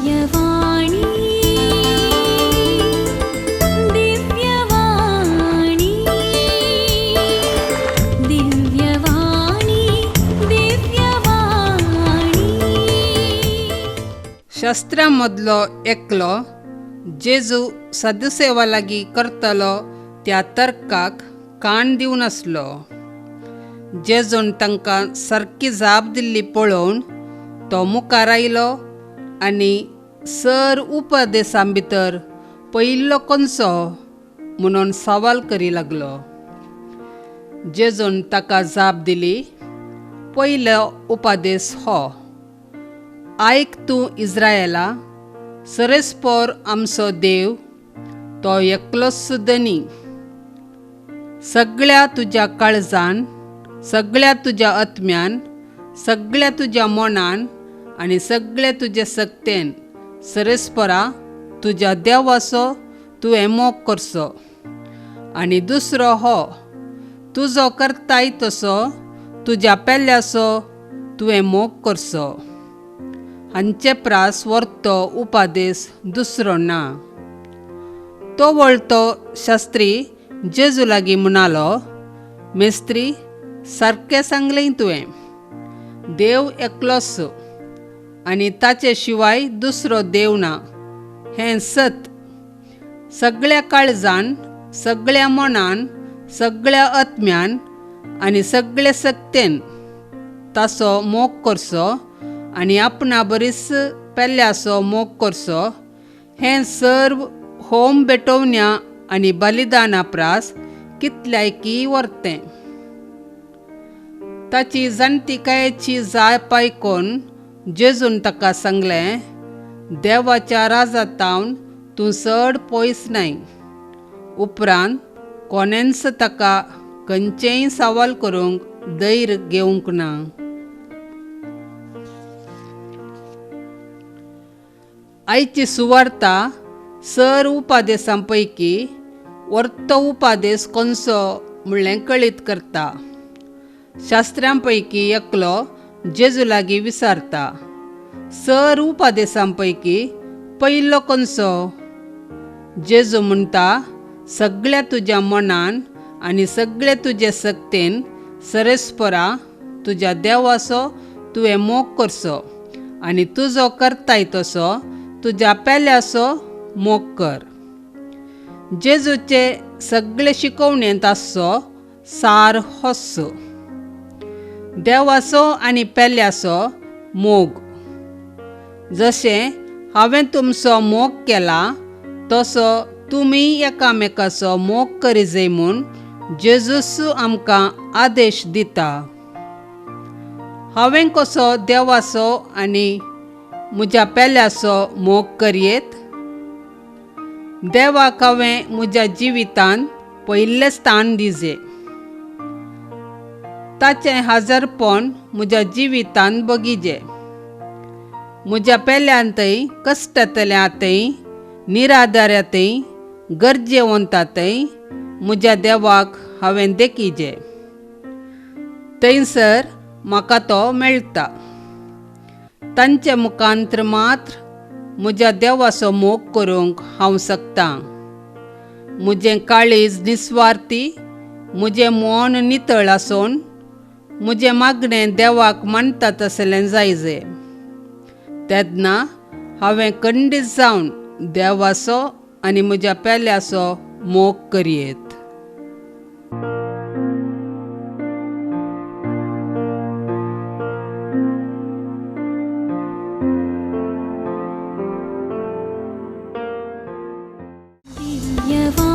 दिव्यवाणी दिव्यवाणी दिव्यवाणी दिव्यवाणी। शास्त्रां मदलो एकलो जेजू सदसेवा लागीं करतलो त्या तर्काक कान दिवन आसलो। जेजून तांकां सारकी जाप दिल्ली पळोवन तो मुखार आयलो आनी सर उपदेसां भितर पयिल्लो कोनसो म्हणून सवाल करी लागलो। जेजून ताका जाप दिली, पयलो उपदेस हो, आयक तूं इस्रायला, सरेस्पोर आमचो देव तो एकलोच धनी। सगळ्या तुज्या काळजान, सगळ्या तुज्या आत्म्यान, सगळ्या तुज्या मनान आनी सगळे तुजे सक्तेन सरेस्परा तुज्या देवाचो तुवें मोग करचो। आनी दुसरो हो, तुजो करताय तसो तुज्या पेल्याचो तुवें मोग करचो। हांचे प्रास व्हरतो उपादेस दुसरो ना। तो वळतो शास्त्री जेजू लागीं म्हणालो, मेस्त्री सारकें सांगलें तुवें, देव एकलोच आनी ताचे शिवाय दुसरो देव ना, हें सत। सगळ्या काळजान, सगळ्या मनान, सगळ्या आत्म्यान आनी सगळे सक्तेन ताचो मोग करचो आनी आपणा बरीच पेल्याचो मोग करचो, हें सर्व होम भेटोवण्या आनी बलिदाना प्रास कितल्यायकी व्हरतें। ताची जाणतिकायेची जाप आयकून जेजून ताका सांगलें, देवाच्या राजातावन तूं चड पयस न्हय। उपरांत कोणेंच ताका खंयचेंय सवाल करूंक धैर्य घेवंक ना। आयची सुवार्ता सर उपादेसां पैकी व्हरतो उपादेस कोनसो म्हणलें कळीत करता। शास्त्रां पैकी एकलो जेजू लागीं विचारता, सर उपादेसां पैकी पयलो कोनसो? जेजू म्हणटा, सगळ्या तुज्या मनान आनी सगळे तुजे सक्तेन सरेस्परा तुज्या देवाचो तुवें मोग करचो आनी तुजो करताय तसो तुज्या पेल्याचो मोग कर। जेजूचे सगळे शिकवणेंत आसचो सार होच, देवाचो आनी पेल्याचो मोग। जशें हांवें तुमचो मोग केला तसो तुमी एकामेकाचो मोग करिजय म्हूण जेजूस आमकां आदेश दिता। हांवें कसो देवाचो आनी म्हज्या पेल्याचो मोग करयेत? देवाक हांवें म्हज्या जिवितांत पयलें स्थान दिजे, ताचें हाजरपण म्हज्या जिवितांत बगिजे। म्हज्या पेल्यांतय, कश्टांतल्यांतय, निराधारांतय, गरजेवंतांतय म्हज्या देवाक हांवें देखिजे, थंयसर म्हाका तो मेळटा। तांचे मुखांत्र मात्र म्हज्या देवाचो मोग करूंक हांव शकतां। म्हजें काळीज निस्वार्थी, म्हजें मन नितळ आसून म्हजें मागणें देवाक मानता तसलें जायजे। तेन्ना हांवें खंडीत जावन देवाचो आनी म्हज्या पेल्याचो मोग करयेत। दिव्यवाणी।